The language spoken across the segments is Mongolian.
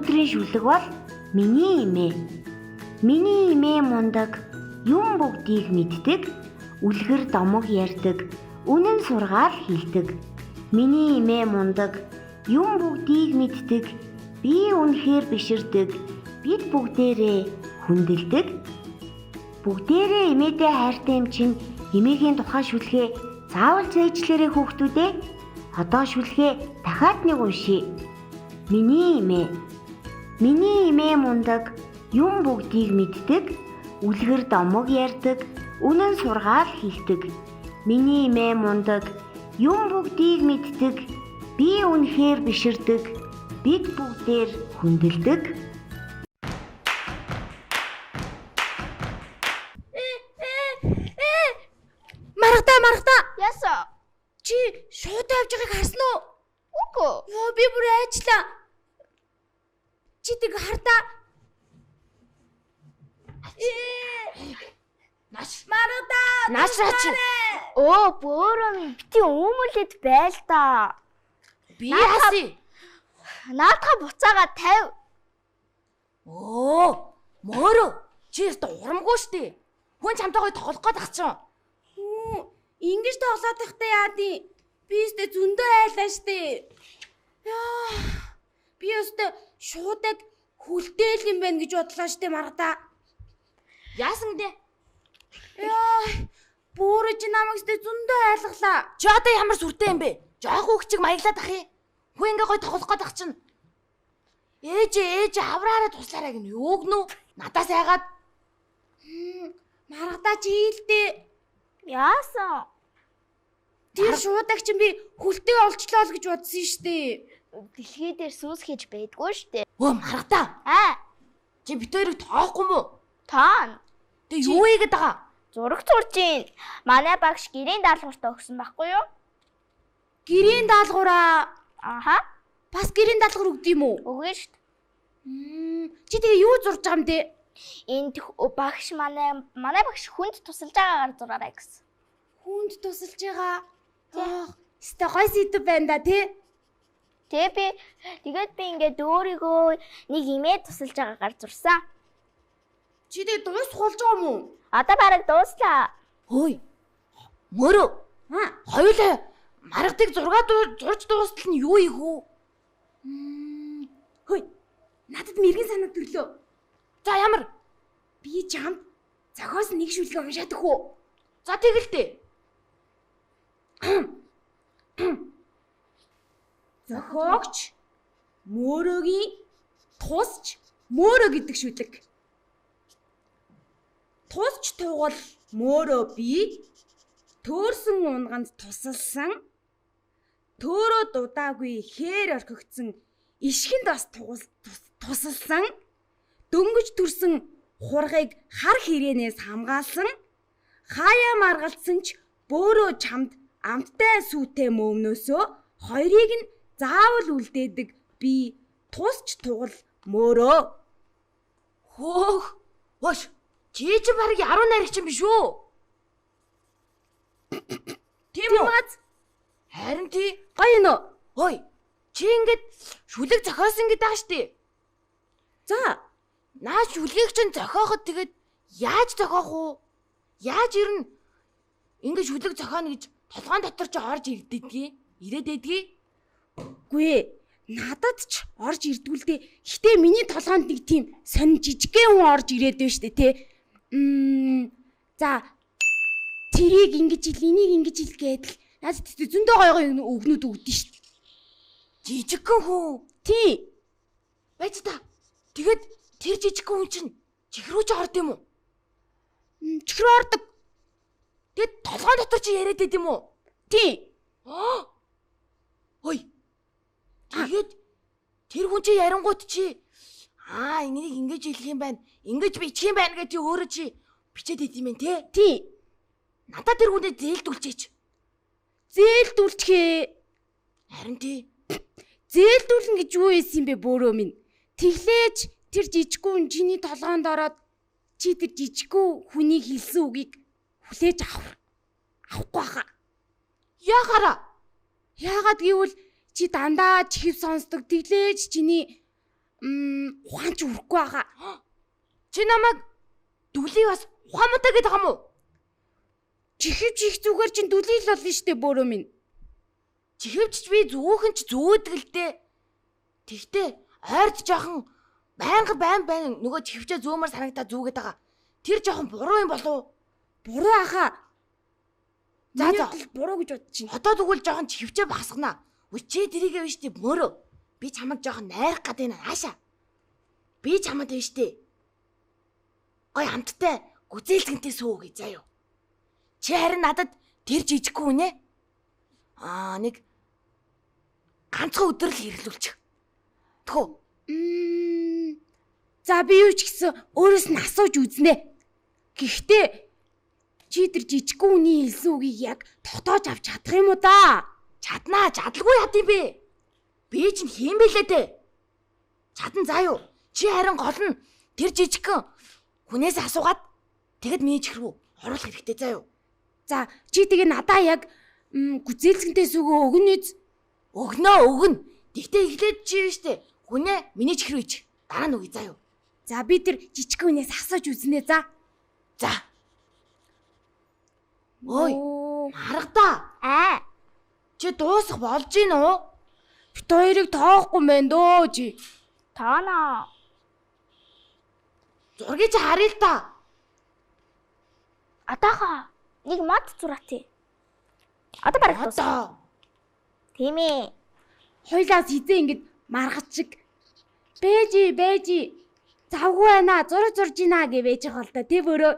Өнөөдрийн шүлэг бол миний эмээ. Миний эмээ мундаг, юм бүгдийг мэддэг, үлгэр домог ярьдаг, үнэн сургаал хэлдэг. Миний эмээ мундаг, юм бүгдийг мэддэг, би үнэхээр биширдэг, бид бүгдээрээ хүндэлдэг. Бүгдээрээ эмээдээ хайртай юм чинь эмээгийн тухай шүлгээ заавал зээжлээрээ хүүхдүүдээ. Одоо шүлгээ дахиад нэг уншъя. Миний эмээ. Миний эмээ мундаг, юм бүгдийг мэддэг, үлгэр домог ярьдаг, үнэн сургаал хэлдэг. Миний эмээ мундаг, юм бүгдийг мэддэг, би үнэхээр биширдэг, бид бүгдээр хүндэлдэг. Маргадаа, маргадаа. Яасан? Чи шууд явж байгааг харсан уу? Үгүй. Йоо, би бүр айчлаа. Чи тэг хардаа. Нааш. Маргадаа. Нааш наач. Өө, бөөрөө минь бити өмөлөд байл та. Би яасан? Наадха буцаага 50. Өө, мөрөө. Чи өстө урамгүй штэ. Хүн чамтай гоё тоглох гээд ах чинь. Ингэж тоглоод байхдаа яадын? Би өстө зөндөө айлаа штэ. Яа. Би өстө шуудаг хүлдээл юм байна гэж бодлоо штэ маргадаа. Яасан гинэ? Яа. Бөөрөө чи намайг өстө зөндөө айлглаа. Чи одоо ямар сүртэй юм бэ? Жоох хүүхчиг маяглаад ах юм. Хүн ингээ гоё тоглох гээд ах чинь. Ээж ээж авраараа туслаарай гинэ. Юу гэнүү? Надаас айгаад Маргадаа чи хийлдээ. Яасан? Тэр шуудаг чинь би хүлтэй олчлоо л гэж бодсон штэ. Дэлхий дээр сүнс хийж байдгүй штэ. Өө маргадаа. Аа, Чи бит хоёрыг тоохгүй мүү? таана. Тэг юу хийгээд байгаа? Зураг зурж гин. Манай багш гэрийн даалгавартаа өгсөн байхгүй юу? Гэрийн даалгавраа. Аха, Бас гэрийн даалгавар өгд юм уу? өгнө штэ. Чи тэгээ юу зурж байгаа юм бэ? Энд багш манай багш хүнд тусалж байгаагаар зураарай гэсэн. Хүнд тусалж байгаа. Аа, өстой гой сэдв байна да тий. Тэгээ би тэгээд би ингээд өөрийгөө нэг имээ тусалж байгаагаар зурсан. Чи тэгээ дуусах болж байгаа юм уу? Одоо бараг дууслаа. Хөөе. Мөрөө. Аа, Хоёулаа маргадыг зургаад зурж дуустал нь юу их үү? хөөе. Надад мэрэгэн санаа төрлөө. За ямар? Би чамд зохиос нэг шүлгээ уншаад өгөх үү? За тэгэлтэй. Зохиогч мөрөөгийн тусч мөрөө гэдэг шүлэг. Тусч тугал мөрөө би төөрсөн унганд тусалсан төөрөө дудаагүй хээр орхигдсон ишгэнд бас тусалсан дөнгөж төрсөн хургийг хар хэрээнээс хамгаалсан хаяа маргалдсан ч бөөрөө чамд амттай сүйтэй мөвнөөсөө хоёрыг нь заавал үлдээдэг би тусч тугал мөрөө. Хөөх. Хөөш. Чи чи бараг яруу найрагч юм биш үү? Тийм үү? Харин тий. Гоё нөө. Хөөе. Чи ингээд шүлэг зохиосон гэдэг ааш тий. За, Наа шүлгийг чинь зохиоход тэгээд яаж зохиох уу? Яаж ер нь ингээд шүлэг зохионо гэж толгоон дотор чи орж ирдэгдгийг? Ирээд байдгийг? үгүй ээ. Надад ч орж ирдгүүл дээ. Гэтэ миний толгоонд нэг тийм сонь жижигхэн хүн орж ирээд байна штэ тий. За тэрийг ингэж хил, энийг ингэж хил гэдэл надад зөндөө гоё гоё өгнүүд өгдөн штэ. Жижигхэн хүн. Тий. Байж та. Тэгээд тэр жижигхэн хүн чинь чих рүү ч орд юм уу? Чих рүү ордог. Тэгээд толгоон дотор чи яриад байд юм уу? Тий. Ой. Тэгээд тэр хүн чи ярингуут чи аа энийг ингэж хэлэх юм байна. Ингэж бичих юм байна гэж чи өөрөө чи бичээд байд юм байна те. Тий. Надад тэр хүнээ зээлдүүлчихээч. Зээлдүүлчихээ. Харин тий. Зээлдүүлнэ гэж юу байсан юм бэ бөөрөө минь? Тэглээч тэр жижиггүй чиний толгоонд ороод чи тэр жижиггүй хүний хэлсэн үгийг хүлээж авахгүй хаа. Яхаараа? Яагаад гэвэл чи дандаа чихв сонсдог. Тэглээч чиний Ухаан чи өрөхгүй байгаа. Чи намайг дүлий бас ухаан муутай гэдэг юм уу? Чихвч их зүгээр чин дүлий л болно штэ бөөрөө минь. Чихвч би зүүхэн ч зүүдэг л дээ. Тэгтээ ойрд жоохон байнга байн байн нөгөө чихвчээ зөөмөр санагтаа зүүгээд байгаа. Тэр жоохон буруу юм болов уу? Буруу аха. За за. Буруу гэж бодож чинь. Одоо тэгвэл жоохон чихвчээ багасгана. Үгүй чи тэрийгээ биш тий мөрөө. Би чамайг жоохон найрах гэдэг нь хаашаа. Би чамд биш тий. Гой амттай гүзээлзгэнтэй сүү гэж заяа. Чи харин надад тэр жижиггүй үнэ. Аа нэг ганцхан өдөр л хэрэглүүлчих. Тэхүү. За би юу ч гэсэн өөрөөс нь асууж үзнэ. Гэхдээ чи тэр жижиггүй үний хэлсэн үгийг яг тогтоож авч чадах юм уу да? Чаднаа, чадалгүй яд юм бэ? Би чинь хийм бэлээ дээ. Чадан заа юу? Чи харин гол нь тэр жижигхэн хүнээс асуугаад тэгэд миний чих рүү оруулах хэрэгтэй заа юу? За чи тэгээ надаа яг гүзээлзгэнтэй сүгөө өгнө үз. Өгнөө өгнө. Тэгтээ эхлээд чи юу штэ. Хүнээ миний чих рүү ич. Дараа нь өгье заа юу? За би тэр жижигхэн хүнээс асууж үзнэ за. За. Ой, маргадаа. Аа. Чи дуусах болж гин үү? Бит хоёрыг тоохгүй мэн дөө чи. Тооно. Зургийг чи харъя л та. Одоохоо нэг мод зураатай. Одоо бараг дуусна. Одоо. Тийм ээ. Хоёлаас хизээ ингэж маргад шиг бэжи бэжи завгүй байна зураг зурж гинэ гэж байж байгаа л да тий бөрөө.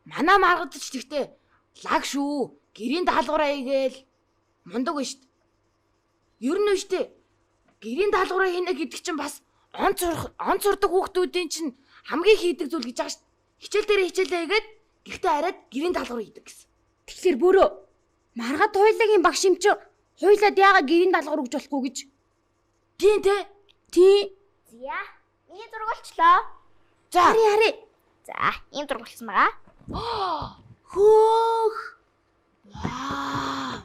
Манай маргад ч тэгтээ лаг шүү. Гэрийн даалгавраа хийгээл мундаг ба штт. Ер нь штт. Гэрийн даалгавраа хийнэ гэдэг чинь бас он сурах, он сурдаг хүүхдүүдийн чинь хамгийн хийдэг зүйл гэж байгаа штт. Хичээл дээрээ хичээлээ хийгээд гихтээ хараад гэрийн даалгавар хийдэг гэсэн. Тэгэхээр бөрөө маргад хоёулагийн багш юм чи хоёулаад яага гэрийн даалгавар өгч болохгүй гэж. Тийм те. Тий. Зя. Миний зураг болчлоо. За. Хари хари. За, ийм зураг болсон байгаа. Хөөх. Вау.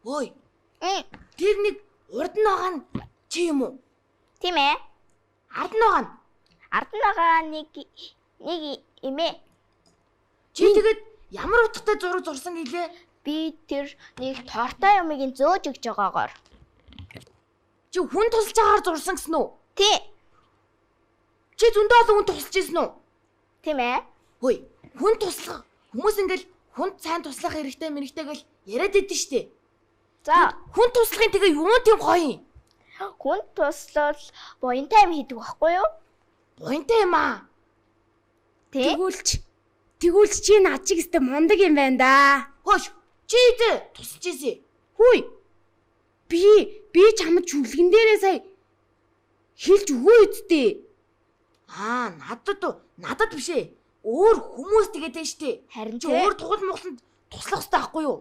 Ой, тэр нэг урд нь байгаа нь чи юм уу? Тийм ээ. Ард нь байгаа нь. Ард нь байгаа нэг нэг эмээ. Чи тэгээд ямар утгатай зураг зурсан гэлээ? Би тэр нэг тортой юмыг нь зөөж өгч байгаагаар. Чи хүн тусалж байгаагаар зурсан гэсэн үү? Тий. Чи зөндөө олон хүн тусалж ирсэн үү? Тийм ээ. Хөөе, хүн туслах. Хүмүүс ингээл хүнд сайн туслах хэрэгтэй мэрэгтэй гэл яриад идэв штэ. За, Хүн туслахын тэгээ юун тийм гоё юм? хүн туслал буянтай юм хийдэг байхгүй юу? Буянтай юм аа. Тий. Тэгүүлч тэгүүлч чи над чиг өстө мундаг юм байна да. Хөөш, чи зэ тусалж ирсэн. Хүй. Би чамд чүлгэн дээрээ сая хэлж өгөө үсттэй. Аа, надад биш ээ. Өөр хүмүүс тэгээд дээ штэ. Харин Чи тий. өөр тугал мугланд туслах хэрэгтэй байхгүй юу?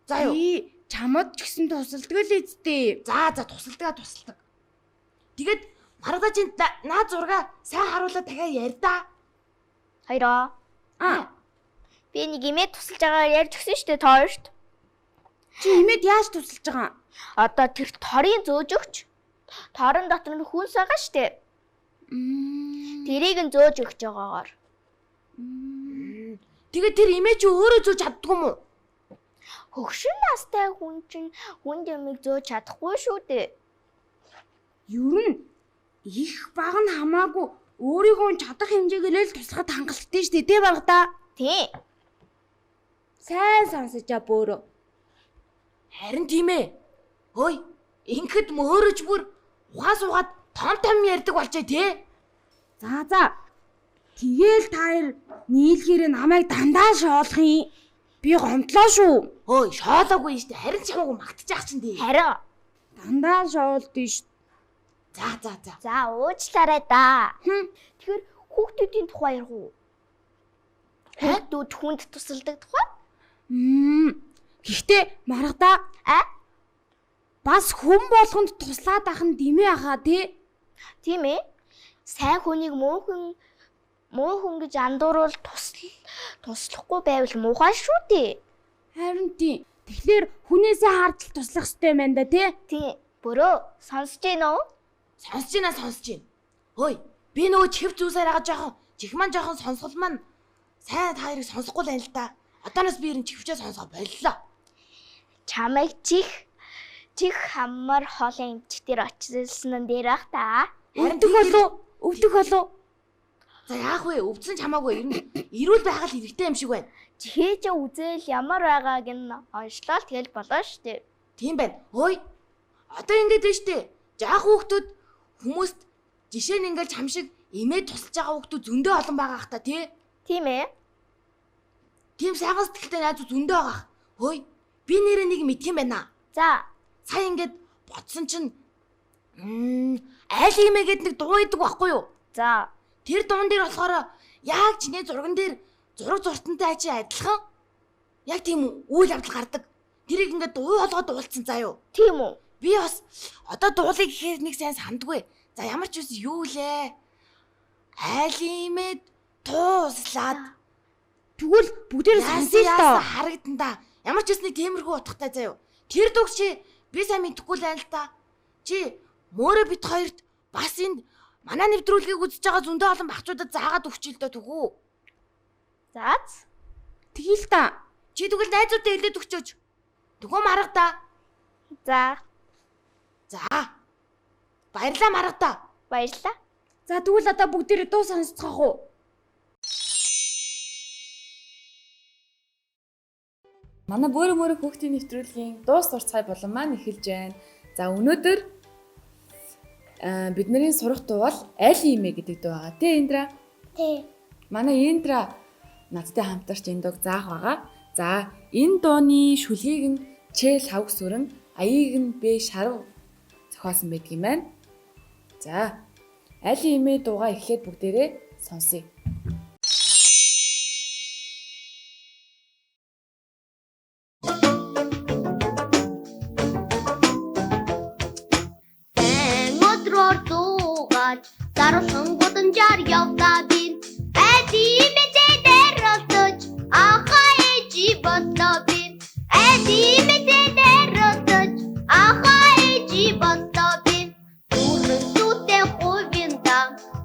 За юу? Би чамд ч гэсэн тусалдаг л үсттэй. За за тусалдаг тусалдаг. Тэгээд маргадаа чи наа зургаа сайн харуулаад дахиад ярьдаа. Хоёроо. Аа, Би нэг эмээ тусалж байгаагаар ярьж өгсөн шүү дээ та хоёрт. чи имэд яаж тусалж байгаа? Одоо тэр торын зөөж өгч. Торон дотор нь хүнс байгаа шүү дээ. Тэрийг нь зөөж өгч байгаагаар. Тэгээд тэр эмээ чи өөрөө зөөж чаддгүй юм уу? Хөгшин настай хүн чинь хүнд юмыг зөөж чадахгүй шүү дээ. Ер нь их баг нь хамаагүй өөрийгөө нь чадах хэмжээгээр л туслахад хангалттай шүү дээ, тэ баргадаа. Тий. Сайн сонсож аа бөөрөө. Харин тийм ээ. Хөөе, ингэхэд мөөрөж бүр ухаан суугаад том том ярьдаг болжээ тий. За за. Тэгээл та хоёр нийлхээрээ намайг дандаа шоолох юм. Би гомдлоо шүү. Хөөе, шоолоогүй шүү дээ. Харин ч хамаагүй магтчих чинь тий. Харин. Дандаа шоолдсон шүү. За за за. За уучлаарай да. Хм. Тэгэхээр хүүхдүүдийн тухай ярих уу? Хүүхдүүд хүнд тусалдаг тухай? Гэхдээ маргадаа А? бас хүн болгонд туслаад ах нь дэмий ахаа тий. Тийм ээ. Сайн хүнийг муу хүн гэж андуурвал туслахгүй байвал муухай шүү дээ. Харин тийм. Тэгэхээр хүнээсээ харж л туслах хэрэгтэй байна да тий. Тийм. Бөрөө сонсож гин үү? Сонсож байна, сонсож байна. Хөөе, би нөгөө чихв зүүсээр байгаа жоохон чих маань жоохон сонсгол маань сайн та хоёрыг сонсохгүй л байна л да. Одооноос би ер нь чихвчээ сонсгоо боллоо. Чамайг чих хамар хоолын эмчиг дээр очилсан нь дээр ах та. Өвдөх болов? Өвдөх болов? За яах вэ? Өвдсөн ч хамаагүй. Ер нь эрүүл байхал хэрэгтэй юм шиг байна. Чихээжээ үзэл ямар байгааг нь онцлол тэгэл болоо штэ. Тийм байна. Хөөе. Одоо ингэж байна штэ. Жаах хүүхдүүд хүмүүст жишээ нь ингээл чам шиг эмээ тусалж байгаа хүүхдүүд зөндөө олон байгаа ах та тий? Тийм ээ. Тийм сайхан сэтгэлтэй найзууд зөндөө байгаа ах. Хөөе. Би нэрээ нэг мэдх юм байна. За. Сая ингээд бодсон чинь айл эмээ гээд нэг дуу идэг байхгүй юу? За. Тэр дуун дээр болохоор яг чиний зурган дээр зураг зуртантай чи адилхан яг тийм үйл явдал гардаг. Тэрийг ингээд дуу болгоод дуулсан заа юу? Тийм үү? Би бас одоо дуулыг гэхээр нэг сайн сандгүй. За ямар ч үс юу лээ? Айл эмээ тууслаад Тэгвэл бүгдээр сонсъё л доо. Харагдан да. Ямар ч үс нэг тиймэрхүү утгатай заа юу? Тэр дүг чи би сайн мэдэхгүй л байна л та. Чи мөрөө бит хоёрт бас энд манай нэвтрүүлгийг үзэж байгаа зөндөө олон багчуудад заагаад өгч ил дөө түгүү. За. Тэгье л та. Чи тэгвэл найзуудаа хэлээд өгчөөч. Түгөө марга да. За. За. Баярлалаа марга да. Баярлалаа. За тэгвэл одоо бүгдээрээ дуу сонсцоох уу? Манай бөөрө мөрө хүүхдийн нэвтрүүлгийн дуу сурцгай болон маань эхэлж байна. За өнөөдөр бидний сурах дуу бол аль имэ гэдэг дуу байгаа. Тэ Индра? Тэ. Манай Индра надтай хамтарч энэ дууг заах байгаа. За энэ дууны шүлгийг нь Ч лавг сүрэн, аяыг нь Б шарав зохиосон байдаг юм байна. За аль имэ дуугаа эхлээд бүгдээрээ сонсъё. Заруулсан гудамжаар явлаа би. Аль имэтэй дайралтаж ахаа ээжи боллоо би. Аль имэтэй дайралтаж ахаа ээжи боллоо би. Дүүрэн сүйтэй хувинда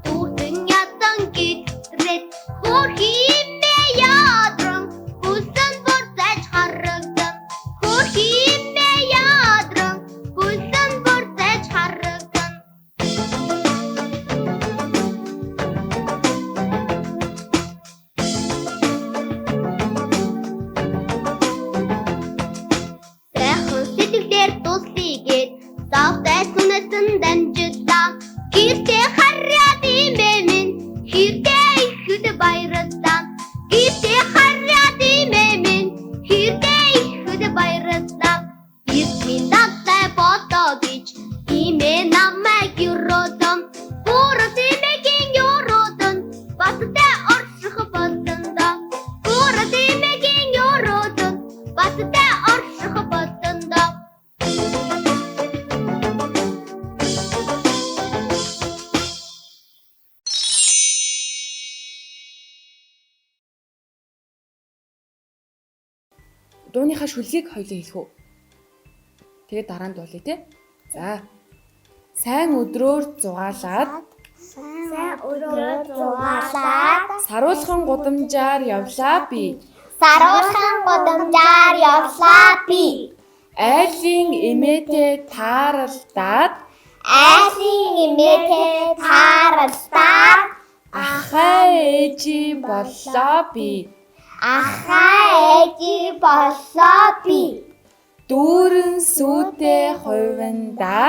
дүүрэн ядан гитрээд хөрхи имээ ядран хүлсэн бурцаж харагдан. Хөрхи имээ ядран хүлсэн бурцаж харагдан. Сайхан сэтгэлээр туслая гээд завтай сүнэсэн дамжиллаа. Гэртээ хараад имээ минь хэрдээ ихэд баярлалаа. Гэртээ хараад имээ минь хэрдээ ихэд баярлалаа. Эрт минь дадтай болоо гэж имээ намайг юродон. Бүрс имээгийн юродон баттай орших болон доо. Бүрс имээгийн юродон баттай орших болон доо. Дууныхаа шүлгийг хоёлоо хэлэх үү? Тэгээд дараа нь дуулъя те. За. Сайн өдрөөр зугаалаад Сайн өдрөөр зугаалаад саруулхан гудамжаар явлаа би. Саруулхан гудамжаар явлаа би. Айлын эмээтэй тааралдаад Айлын эмээтэй тааралдаад ахаа ээжи боллоо би. Ахаа ээжи боллоо би. Дүүрэн сүйтэй хувиндаа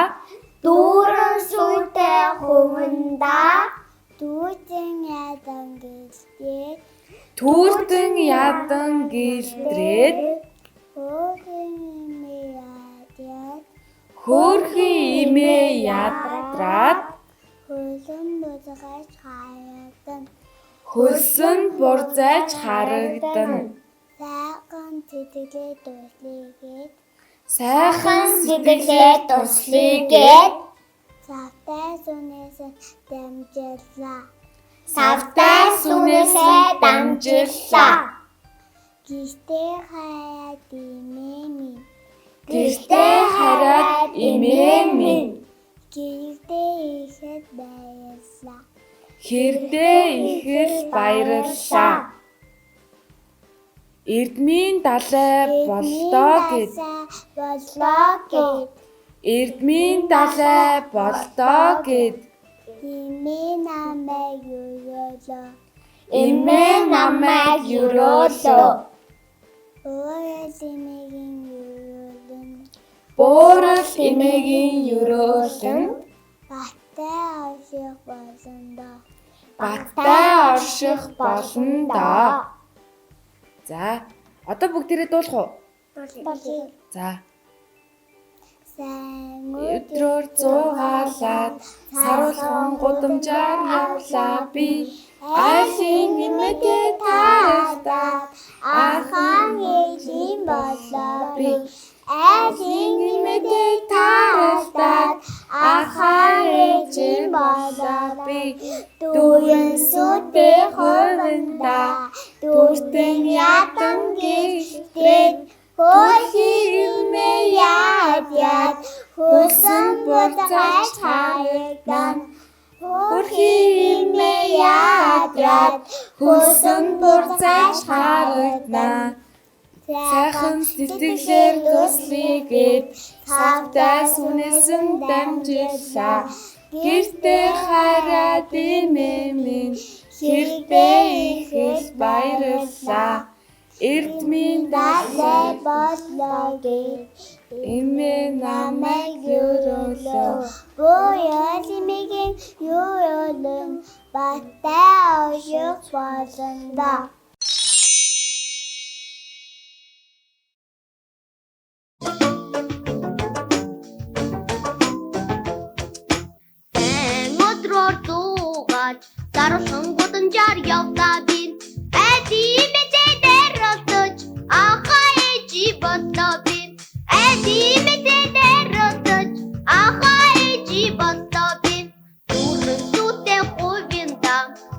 Дүүрэн сүйтэй хувиндаа дүүтэн ядан гэлдээд түүртэн ядан гэлдрээд хөөрхөн эмээ ядраад хөөрхөн эмээ ядраад хөлөн бузгаж харагдан хөлсөн бурзайж харагдана. Сайхан сэтгэлээ туслая гээд Сайхан сэтгэлээ туслая гээд Савтай сүнээс дамжиллаа. Савтай сүнээсээ дамжиллаа. Гэртээ хараад эмээ минь. Гэртээ хараад эмээ минь. Гэрдээ ихэд баярлаа. Хэрдээ их л баярлалаа. Эрдмийн далай болдоо гэд. Боллоо гэд. Эрдмийн далай болдоо гэд. Эмээ намайг өрөөлөө. Эмээ намайг өрөөлөө. Өөрөл эмээгийн өрөөлөн. Буурал эмээгийн өрөөлөн. Баттай орших болно доо. Баттай орших болно доо. За, одоо бүгдээрээ дуулах уу? Дуулъя. За. Сайн Өдрөөр зуугаалаад саруулхан гудамжаар явлаа би. Айлын эмээтэй тааралдаад Ахаан ээжийн боллоо би. Айлын Эмээтэй тааралдаад ахаан ээжийн боллоо би. Дүүрэн сүдээ хувинда Дүртэн ядан гэртээ Хөрхи эмээ яад яад Хөлсөн буцааж харагдан. Хөрхи эмээ яад яад хөлсөн буцааж харагдан. Сайхан сэтгэлээр туслая гэд савтай сүнэсэн дамжиллаа. Гэртээ хараад эмээ минь хэрдээ их л баярлалаа. Эрдмийн далай далай боллоо гэд эмээ намайг өрөөлөө. Буял эмээгийн өрөөлөн баттай орших болно доо. Сайн өдрөөр зуугаад заруулсан гудамжаар явлаа би. Айлын эмээтэй дайралтаж ахаа ээжи боллоо би. Айлын эмээтэй дайралтаж ахаа ээжи боллоо би. Дүүрэн сүтээ хувинда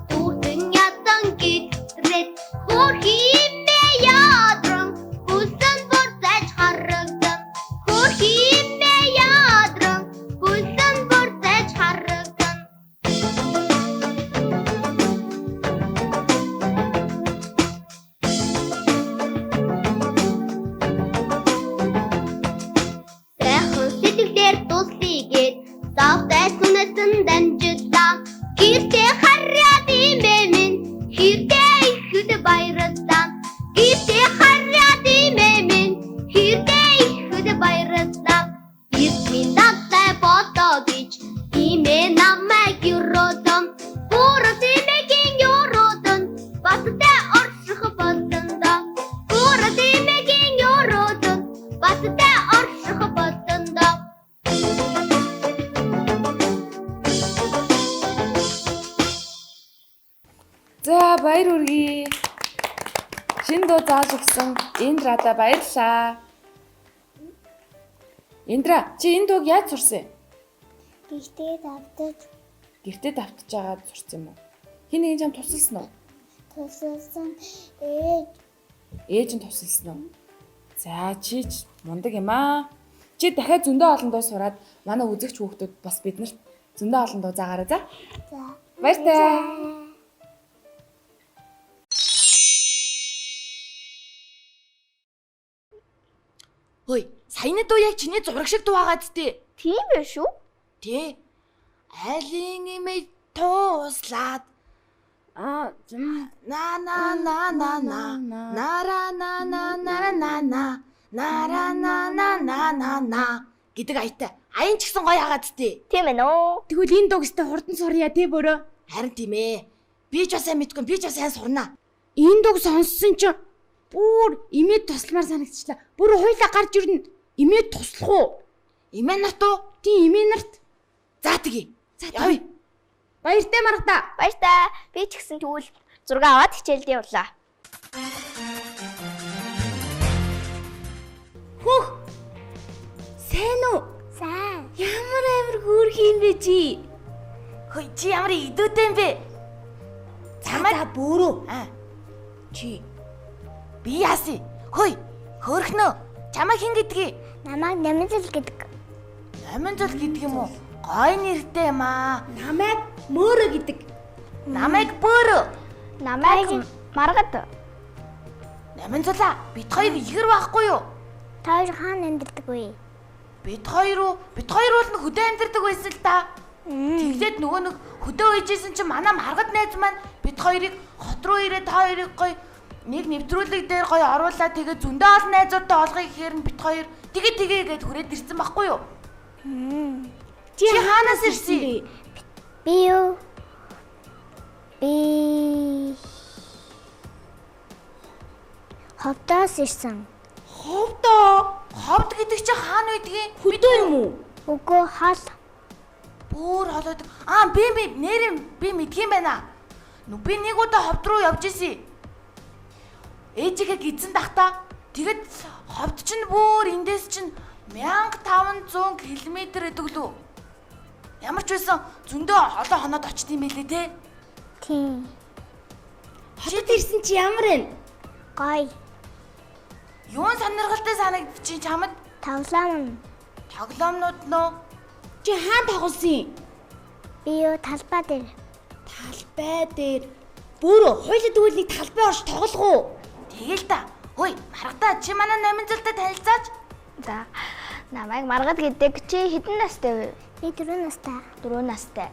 дүүрэн ядан гитрэт хөрхи эмээ ядран хөлсөн буцааж харагдан. Хөрхи эмээ ядран хөлсөн буцааж харагдан. Сайхан сэтгэлээр туслая гэд завтай сүнэсэн дамжиллаа. Гэртээ хараад эмээ минь хэрдээ ихэд баярлалаа. Гэртээ хараад эмээ минь хэрдээ ихэд баярлалаа. Эрдмийн далай болоо гэж эмээ намайг өрөөлөн. Бүрэл эмээгийн өрөөлөн баттай орших болно доо. Бүрэл эмээгийн өрөөлөн баттай орших болно доо. За баяр хүргэе. Шинэ дуу зааж өгсөн Индрада баярлалаа. Индра, чи энэ дууг яаж сурсан юм? Гэртээ давтаж Гэртээ давтаж байгаад сурсан юм уу? Хин нэгэн чам тусалсан уу? тусалсан ээж Ээж нь тусалсан уу? За чи ч мундаг юм аа. Чи дахиад зөндөө олон дуу сураад манай үзэгч хүүхдүүд бас биднэрт зөндөө олон дуу заагаарай за. За. Баяртай. Хөөе, саяны дуу яг чиний зураг шиг дуу байгаа зү. Тийм байх шүү. Тэ. Айлын эмээ тууслаад Аа зам на на на на на нара на на на на на нара на на на на на гэдэг аятай. Аян ч гэсэн гоё хагаад зү. Тийм ээ нөө. Тэгвэл энэ дууг өстэй хурдан сурья те бөрөө. Харин тийм ээ. Би ч бас сайн мэдгүй, би ч бас сайн сурнаа. Энэ дууг сонссон чинь бүр эмээ тусламар санагдчихлаа. Бүр хоёлаа гарч ирнэ. Эмээ туслах уу? Эмээ нарт уу? Тийм эмээ нарт. За тэгье. За Явъя. Баяртай маргадаа. Баяртай. Би ч гэсэн тэгвэл зураг аваад хичээлдээ явлаа. Хөөх. Сайн уу? Сайн. Ямар амар хөөрхөн юм бэ чи? Хөөе, чи ямар идүүтэй юм бэ? За за бөөрөө. Аа, Чи би яасан? Хөөе, хөөрхнөө. Чамайг хэн гэдгийг? Намайг Намзал гэдэг. Номин зул гэдэг юм уу? Гой нэртэй юм аа. Намайг Мөрө гэдэг. Намайг Бөөрө. Намайг Маргад. Намин зулаа бид хоёр ихэр байхгүй юу? Та хоёр хаана амьдардаг вэ? Бид хоёр уу? Бид хоёр бол нь хөдөө амьдардаг байсан л та. Тэгээд нөгөө нэг хөдөө үйжсэн чинь манай маргад найз маань бид хоёрыг хот руу ирээд та хоёрыг гоё нэг нэвтрүүлэг дээр гоё оруулаад тэгээд зөндөө олон найзуудтай олгоё гэхээр нь бид хоёр тэгээ тэгээ гэд хүрээд ирсэн байхгүй юу? Чи Чи хаанаас ирсэн бэ? Би юу? Би Ховдоос ирсэн. Ховдоо. Ховд гэдэг чинь хаана байдгийг? Хөдөө юм уу? Үгүй хол. Бүр холоод аа би би нэрээ би мэдх юм байна. Нү би нэг удаа ховд руу явж исэн. Ээжигээ гидсэн дахта. Тэгээд ховд чинь бүр эндээс чинь 1500 км гэдэг лүү. Ямар ч байсан зөндөө олон хоноод очт юм байлээ те. Тийм. Хотод ирсэн чи ямар вэ? Гой. Юун сонирхолтой санагдчих чамд? Тоглоом нь. Тоглоомнууд нөө Чи хаана тоглосон юм? Би юу талбай дээр. Талбай дээр. Бөөрө хоёул тэгвэл нэг талбай орж тоглох уу? Тэгэл та. Хөөе, маргадаа чи манай номин зултай танилцаач. За. Намайг Маргад гэдэг. Чи хэдэн настай вэ? Би 4 настай. 4 настай.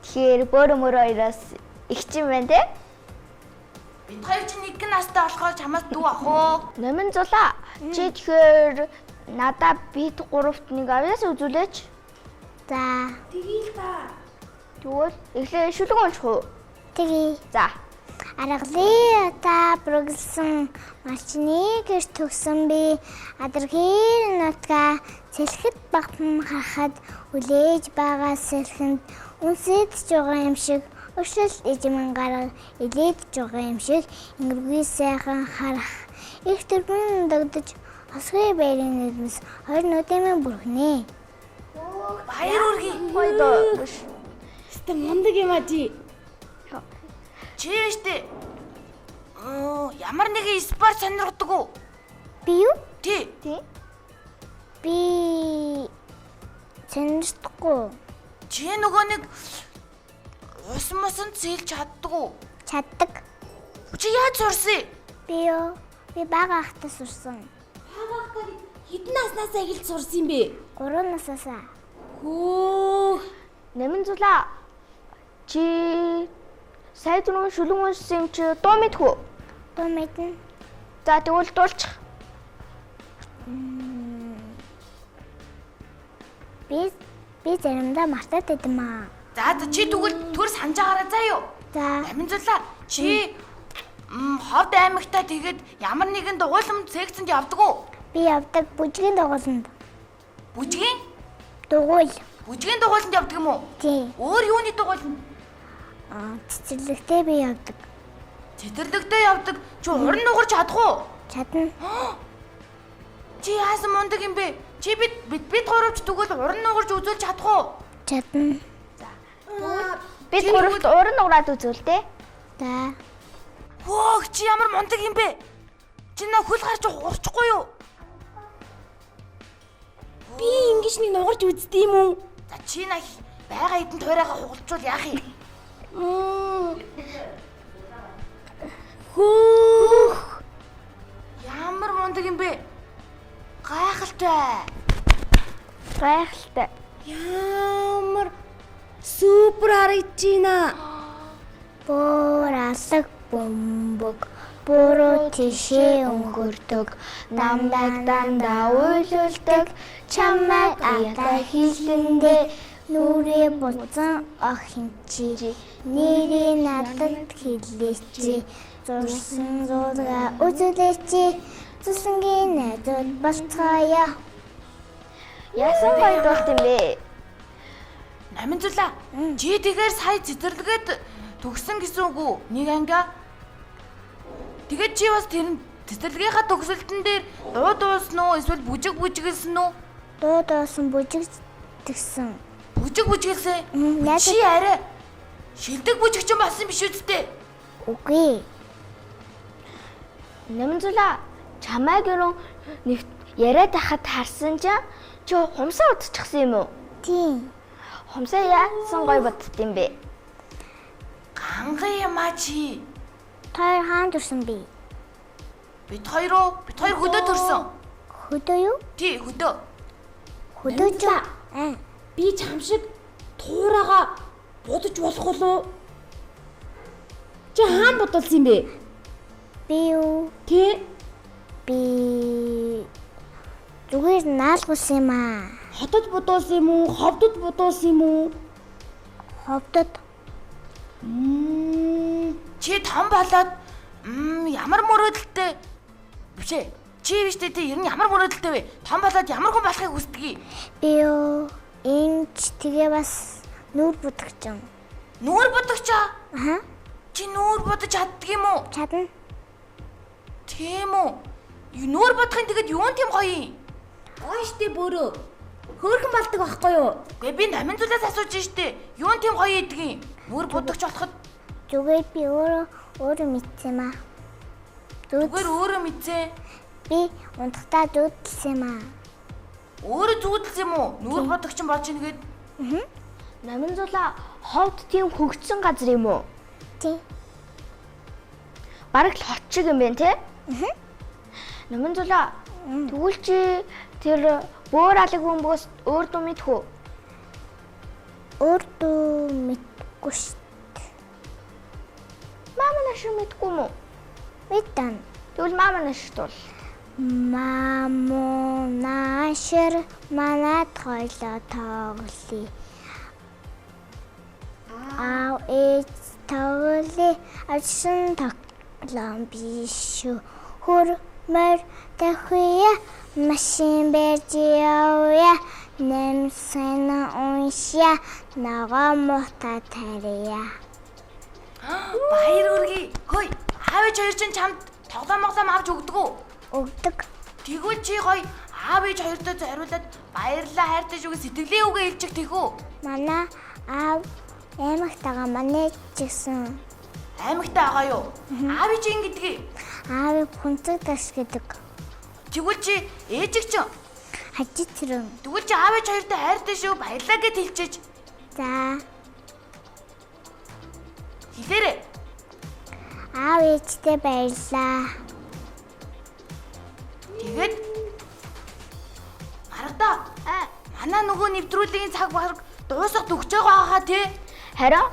Тэгэхээр Бөөрө мөрө хоёроос их чинь байна те? Бид хоёр чинь нэг настай болохоор чамаас дүү ах уу? Номин зулаа. Чи тэгэхээр надаа бид гуравт нэг авьяас үзүүлээч. За. Тэгэл та. Тэгвэл эхлээ шүлэг унших уу? Тэгье. За. Аргалын удаа бүргэлсэн малчны гэр төгсөн би адархэр нутгаа сэлхэд багтан харахад үлээж байгаа сэлхэнд үнсэдж байгаа юм шиг өршөлт ижмэн гараг илээдж байгаа юм шиг ингэргүй сайхан харах их төрбөн догдож хосгүй байрын нүдмэс хоёр нүдэмэн бүрхнэ. Баяр үргэе. Гоё доо. Биш. Хэвээ мундаг юм а чи. Чи штэ. Оо, ямар нэгэн спорт сонирхдаг уу? Би юу? Тий. Тий. Би сонирхдаггүй. Чи нөгөө нэг ус мусанд сэлж чаддаг уу? Чаддаг. Чи яаж сурсан? Би юу? Би бага ахтаа сурсан. Хэдэн наснаасаа эхэлж сурсан юм бэ? 3 насаасаа. Хөөх. Номин зулаа. Чи сая түрүүн шүлэг уншсан юм чи дуу мэдэх үү? Дуу мэднэ. За тэгвэл дуулчих. Би би заримдаа мартаад байд юм аа. За за чи тэгвэл төр санаж байгаарай заа юу? За. Амин зулаа. Чи Ховд аймагтаа тэгээд ямар нэгэн дугуйлам секцэнд явдаг уу? Би явдаг бүжгийн дугууланд. Бүжгийн? Дугуйл. Бүжгийн дугуйланд явдаг юм уу? Тийм. Өөр юуны дугуйланд? Аа, цэцэрлэгтээ би явдаг. Цэцэрлэгтээ явдаг. Чи уран нугарч чадах уу? Чадна. Чи яасан мундаг юм бэ? Чи бид бид бид гуравч тэгвэл уран нугарч үзүүлж чадах уу? Чадна. Бид гуравт уран нугараад үзүүл те. За. Хөөх чи ямар мундаг юм бэ? Чи нөө хөл гарч хугарчихгүй юу? Би ингэж нэг нугарч үздэг юм уу? За чи нах байгаа хэдэн туйраагаа хугалчвал яах юм? Хөөх. Ямар мундаг юм бэ? Гайхалтай. Гайхалтай. Ямар супер харагдаж байна. Буур алаг бөмбөг буруу тишээ өнгөрдөг намайг дандаа уйлуулдаг чамайг алдаа хилэндээ нүрээ буцан охин чи нэрээ надад хэлээч зурсан зурга үзүүлээч зүсэнгийн найзууд болцгоё. Яасан гоё дуулт юм бэ? Намин зулаа. Чи тэгэхээр сая цэцэрлэгээд төгссөн гэсэн үг үү? Нэг ангиа. Тэгээд чи бас тэр цэцэрлэгийнхаа төгсөлтөн дээр дуу дуусан уу? Эсвэл бүжиг бүжиглсэн үү? Дуу дуусан бүжиг тэгсэн. Бүжиг бүжиглсэн. Найзууд- Чи арай шилдэг бүжигчин болсон биш үсттэй. Үгүй. Номин зулаа чамайг ерөн нэг яриад байхад харсан чинь чи хумсаа удчихсан юм уу? Тийм. Хумсаа яасан гоё бодд юм бэ? Ганган юм а чи. Тоор хаан төрсөн бэ? Бид хоёр уу? Бид хоёр хөдөө төрсөн. Хөдөө юу? Тий, хөдөө. Хөдөө ч аа. Би чам шиг туурайгаа будаж болох болов? Чи хаан бодулсан юм бэ? Би юу? Тэ? Би зүгээр наалгуулсан юм аа. Хотод будуулсан юм уу? Ховдод будуулсан юм уу? Ховдод. Чи том болоод ямар мөрөөдөлтэй биш ээ. Чи биш үү те ер нь ямар мөрөөдөлтэй вэ? Том болоод ямар хүн болохыг хүсдэг? Би юу? Энд тэгээ бас нүүр будагч юм. Нүүр будагч аа? Аха. Чи нүүр будаж чаддаг юм уу? Чадна. Тийм үү? Нүүр будахын тэгэд юун тийм гоё юм? Гоё штэ бөөрөө. Хөөрхөн болдог байхгүй юу? Гэ би намын зүйлээс асууж штэ. Юун тийм гоё идэгин? Нүүр будагч болоход зүгээр би өөрөө мэдсэн юм аа. Зүгээр өөрөө мэдсэн. Би унтахтаа зүүдэлсэн юм аа. Өөрөө зүүдэлсэн юм уу? Нүүр будагч болж ийн гээд. Аа. Намын зулаа ховд тийм хөгжсөн газар юм уу? Тийм. Бараг л хот шиг юм байна те? Аа. Намын зулаа тэгвэл чи тэр бөөр алаг бөмбөгөөс өөр дуу мэдэх үү? Өөр дуу мэдгүй шүү дээ. Мама нашир мэдгүй юм уу? Мэдэн. Тэгвэл мама нашир дуул. Маму нашир манад хоёлоо тоглоё. Аав ээж тоглоё. Ажсан тоглоом биш шүү. Хөр мөр тахия машин барьж явъя. Нэмсэн уншия. Ногоо муута тарья. Баяр хүргэе. Хөөе, аав ээж хоёр чинь чамд тоглоом моглоом авч өгдөг үү? Өгдөг. Тэгвэл чи гоё аав ээж хоёртой зориулаад баярлалаа хайртай шүү гэж сэтгэлийн үгээ хэлчих тех үү? Манай аав аймагтайгаа манай ч гэсэн. Аймагтай байгаа юу? Аав ээж ингэдгийг. Аавыг хүнцэг тас гэдэг. Тэгвэл чи ээжиг чинь хажид тэрэн. Тэгвэл чи аав ээж хоёртой хайртай шүү баярлалаа гэд хэлчихэж. За. Хэлээрэй. Аав ээжтэй баярлалаа. Тэгээд Маргадаа. Манай нөгөө нэвтрүүлгийн цаг бараг дуусах төгсөж байгаа хаа тий? Харин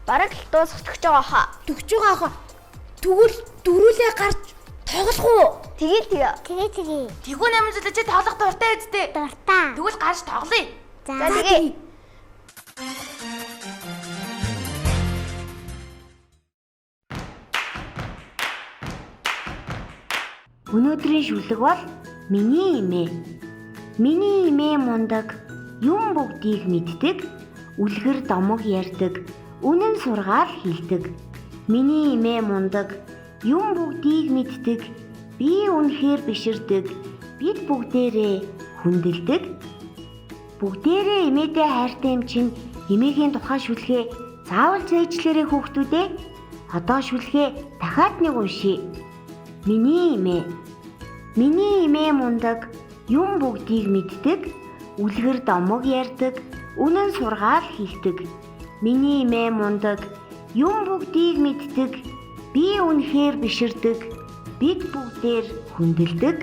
бараг л дуусах төгсөж байгаа хаа. Төгсөж байгаа хаа. Тэгвэл дөрүүлээ гарч тоглох уу? Тэгээ тэгээ. Тэгээ тэгээ. Тэгвэл намын зүйлээ чи тоглох дуртай үсттэй. Дуртай. Тэгвэл гарч тоглоё. За тэгээ. Өнөөдрийн шүлэг бол миний эмээ. Миний эмээ мундаг, юм бүгдийг мэддэг, үлгэр домог ярьдаг, үнэн сургаал хэлдэг. Миний эмээ мундаг, юм бүгдийг мэддэг, би үнэхээр биширдэг, бид бүгдээрээ хүндэлдэг. Бүгдээрээ эмээдээ хайртай юм чинь эмээгийн тухай шүлгээ заавал зээжлээрээ хүүхдүүдээ. Одоо шүлгээ дахиад нэг уншъя. Миний эмээ. Миний эмээ мундаг, юм бүгдийг мэддэг, үлгэр домог ярьдаг, үнэн сургаал хэлдэг. Миний эмээ мундаг, юм бүгдийг мэддэг, би үнэхээр биширдэг, бид бүгдээр хүндэлдэг.